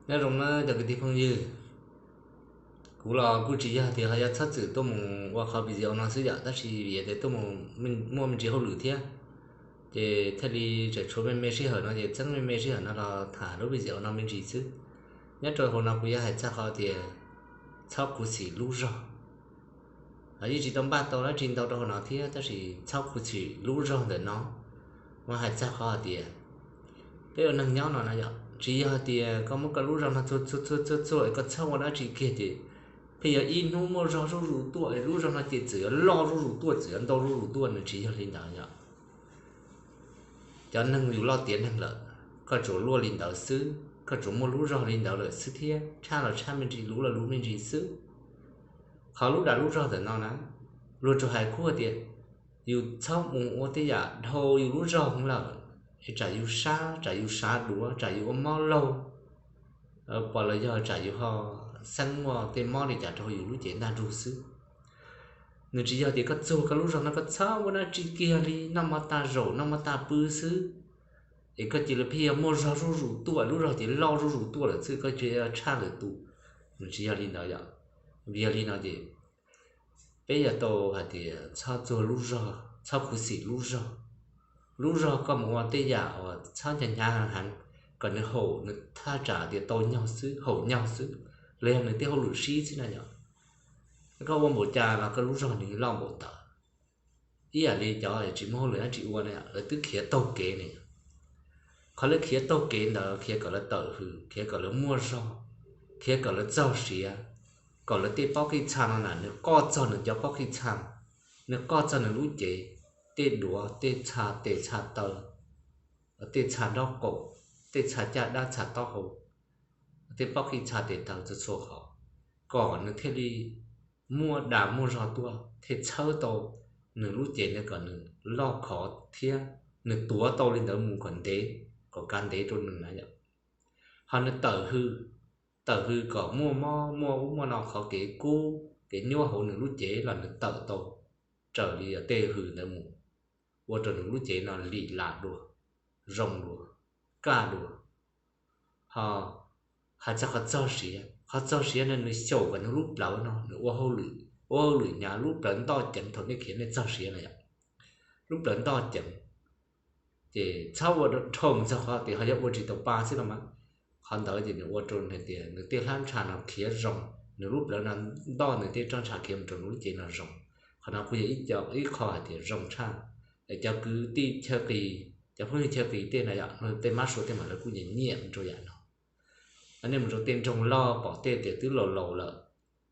Nyob zoo na cov kwv tij phooj ywg, kuv los kuj tsis yog tias ho yuav txhob txwm tuaj mus ua qhov video no xwb yom, tab sis vim tias tuaj mus muaj me ntsis hauj lwm thiab, ces thiaj li tseem tshuav me me sij hawm no ces txeeb me me sij hawm no los tham lub video no me ntsis xwb. Nyob rau hauv no kuv yuav hais txog qhov tias txhob khuv xim lub zog. Yeej tsis tau npaj tau dab tsi ntau rau hauv no thiab, tab sis txhob khuv xim lub zog ntawm no. Muab hais txog qhov hais tias peb ua neeg nyob no na yom, tsis yog tias koj muab koj lub zog no txuag txuag txuag txuag es koj txhob ua dab tsi kiag ces pheej yuav ib hnub muaj zog zuj zus tuaj es lub zog no ces txawm yuav loj zuj zus tuaj, txawm yuav ntau zuj zus tuaj, nws tsis yog li ntawd yom. Cov neeg yus loj tiav neeg lawm, koj tsuas luaj li ntawd xwb, koj tsuas muaj lub zog li ntawd lawm xwb thiab, tshaj los tshaj me ntsis, luv los luv me ntsis xwb. Qhov lub dag lub zog ntawm no na, luag tsuas hais kuj tias yus txhob mus ua tej yam dhau yus lub zog heev lawm, es tsam yus sab, tsam yus sab duav, tsam yus ua mob laug, pom los yog tsam yus ho xeeb muaj tej mob li cas rau yus lub cev ntaj ntsug xwb. Nws tsis yog tias koj txuag koj lub zog no koj txhob ua dab tsi kiag li, noj mov tag zaum noj mov tag pw xwb, es koj cia li pheej yuav muaj zog zuj zus tuaj, lub zog ces loj zuj zus tuaj lawm xwb, koj cia li tshaj lawm tus. Nws tsis yog li ntawd yom. Vim yog li no ces peb yuav tau hais tias txhob txuag lub zog, txhob khuv xim lub zog. Lub zog koj mus ua tej yam uas txhob hnyav hnyav heev heev, kom nws haum, nws thaj tsam tias tau nyog xwb, haum nyog xwb, los yog nws tej hauj lwm sib xwb na yom. Koj ua npaum cas los koj lub zog nws loj npaum ntawd. Ib yam li cov tsis muaj hauj lwm dab tsi ua na yom, lawv twb khiav taug kev ne. Qhov lawv khiav taug kev ntawd khiav kom lawv tawm hws, khiav kom lawv muaj zog, khiav kom lawv txog siav, kom lawv tej pob qij txha no na nws qoj txog nws cov pob qij txha, nws qoj txog nws lub cev, tej duav, tej txha tes txha taw, tej txha nraub qaum, tej txha caj dab txha taub hau, tej pob qij txha tes taw txhua txhua qhov, kom nws thiaj li muaj dag muaj zog tuaj thiaj txhawb tau nws lub cev ntawd kom nws loj khov thiab nws tuav tau li ntawd mus kom ntev, kom kav ntev rau nws na yom. Ho nws tawm hws, tawm hws kom muaj mob muaj ub muaj no qhov kev kub kev nyuaj hauv nws lub cev los nws tawm tau raws li tej hws ntawd mus, ua rau nws lub cev no lim lam dua, zoo dua, kaj dua. Ho hais txog qhov txog siav, qhov txog siav no nws xyaum kom nws lub plawv no nws ua hauj lwm, ua hauj lwm hnyav, lub plawv ntoj ceev thaum nej khiav nej txog siav na yom, lub plawv ntoj ceev. Ces txhob ua dhau mus txog qhov tias ho yuav ua tsis tau pa xwb no mas, qhov ntawd ces nws ua rau hais tias nws tej hlab ntsha no khiav zoo, nws lub plawv no ntoj nws tej roj ntsha khiav mus rau nws lub cev no zoo. Qhov no kuj yog ib co ib qho hais tias zoo tshaj. Es cov kwv tij chaw qis, cov phooj ywg chaw qis tej na yom, tej mab sua tej mas lawv kuj nyiam nyiam rau yam no. Nej mus rau tej nroog loj pom tej tias twb laus laus lawm,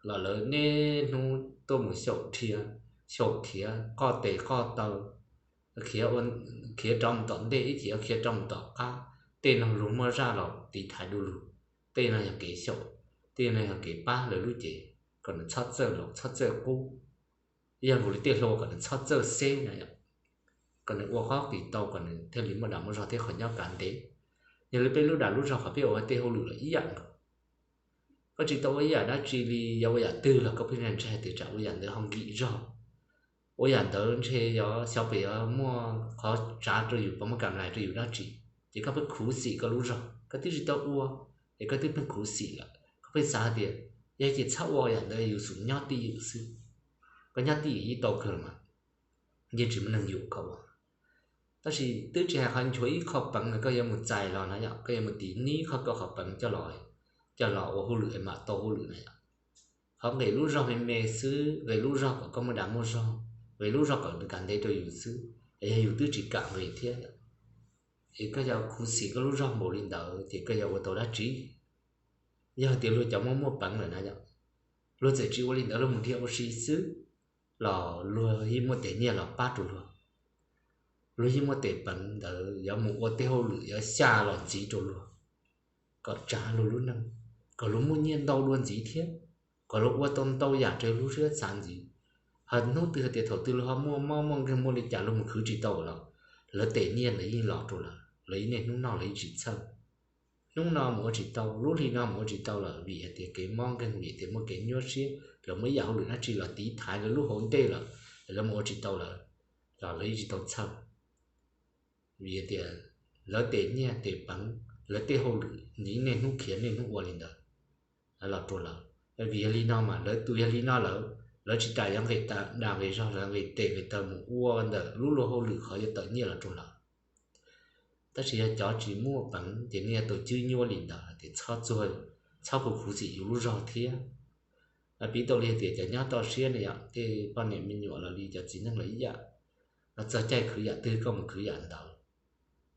los lawv niaj hnub tuaj mus xyaum dhia, xyaum khiav qoj tes qoj taw, khiav, khiav rov mus tom ntej ib chim khiav rov mus tom qab. Tej no luag muaj zaj los tiv thaiv du lug. Tej no yog kev xyaum, tej no yog kev pab lawv lub cev kom nws txhob txawj laus txhob txawj qub, yog nkaus li tej hluas kom nws txhob txawj xeb na yom, kom nws ua qhob qis tau kom nws thiaj li muaj dag muaj zog thiab qhov nyob kav ntev. Yog li peb lub dag lub zog qhov peb ua tej hauj lwm los ib yam nkaus. Koj tsis tau ua ib yam dab tsi li, yuav ua yam twg los koj pheej ntshai tias tsam ua yam ntawd ho nkim zog, ua yam ntawd ntshe yuav xyov puas yuav muaj qhov tsav rau yus, puas muaj kam lais rau yus dab tsi, ces koj pheej khuv xim koj lub zog, koj twb tsis tau ua es koj twb pheej khuv xim lawm, koj pheej xav hais tias yog ces txhob ua yam ntawd, yus xum nyob twj ywm xwb, koj nyob twj ywm yeej tau kawg los mas, yeej tsis muaj neeg yuam koj ua. Tab sis twb tsis hais qhov nchuav ib qho peev los koj yuav mus txais los na yom, koj yuav mus tiv nib qhov koj qhov peev coj los, coj los ua hauj lwm es mam tau hauj lwm na yom. Qhov nqis lub zog me me xwb, nqis lub zog kom koj muaj dag muaj zog, nqis lub zog kom nws kav ntev rau yus xwb, es yog yus twb tsis kam nqis thiab, es koj yuav khuv xim koj lub zog npaum li ntawd ces koj yuav ua tau dab tsi? Yog tias luag cov muaj muaj peev lawm na yom, luag txawm tsis ua li ntawd, luag mus dhia ua si xwb, los luag yeej muaj tes nyiaj los pab rau luag. Luag yeej muaj tes peev ntawd yuav mus ua tej hauj lwm yuav xya los ntxiv rau luag, kom tsav luag lub neej, kom luag muaj nyiaj ntau dua ntxiv thiab, kom luag ua tau ntau yam raws lub siab xav ntxiv. Ho hnub twg hais tias thaum twg luag ho muaj mob muaj nkeeg muaj li cas luag mus khwv tsis tau los, lawv tes nyiaj lawv yeej los rau lawv, lawv yeej niaj hnub noj lawv yeej tsis txhawj. Hnub no mus ua tsis tau, lub hli no mus ua tsis tau lawm vim hais tias kev mob nkeeg, vim tias muaj kev nyuaj siab los muaj ib yam hauj lwm dab tsi los tiv thaiv lawv lub hauv ntej lawm, lawv mus ua tsis tau lawm, los lawv yeej tsis tau txhawj. Vim hais tias lawv tes nyiaj tes peev lawv tej hauj lwm nws niaj hnub khiav niaj hnub ua li ntawd los rau lawv. Vim yog li no mas lawv tus yog li no lawm, lawv tsis tas yuav nqis da nqis zog, lawv nqis tes nqis taw mus ua ntawm lub luag hauj lwm qhov yuav tawm nyiaj los rau lawv. Tab sis yog cov tsis muaj peev ces nej yuav tau cwb nyuaj li ntawd tias txhob khuv xim yus lub zog thiab. Piv tau li hais tias cov nyob toj siab ne yom, tej poj niam me nyuam los li cov txiv neej los ib yam, txog caij khwv yam twg koj mus khwv yam ntawd.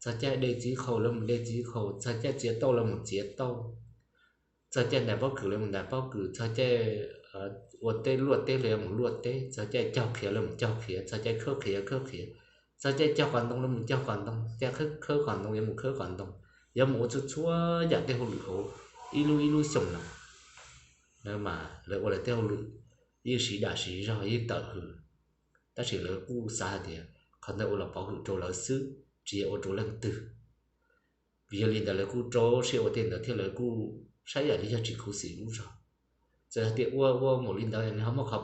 Txog caij de txiv qhau lawv mus de txiv qhau, txog caij txiav tauj lawv mus txiav tauj, txog caij ntais pob kws lawv mus ntais pob kws, txog caij ua teb luaj teb lawv mus luaj teb, txog caij cog qhiav lawv mus cog qhiav, txog caij khawb qhiav khawb qhiav, txog caij cog qos ntoo lawv mus cog qos ntoo, caij khawb qos ntoo yuav mus khawb qos ntoo, yuav mus ua txhua txhua yam tej hauj lwm hauv ib lub ib lub xyoo no. Mas lawv ua lawv tej hauj lwm yeej siv dam siv zog yeej tawm hws, tab sis lawv kuj xav hais tias qhov ntawd ua los pov hwm rau lawv xwb, tsis yog ua rau leej twg. Vim yog li ntawd lawv kuj rau siab ua tej ntawd thiab lawv kuj saib yam li yog tsis khuv xim lub zog. Txawm hais tias ua ua mus li ntawd nws ho muaj qhov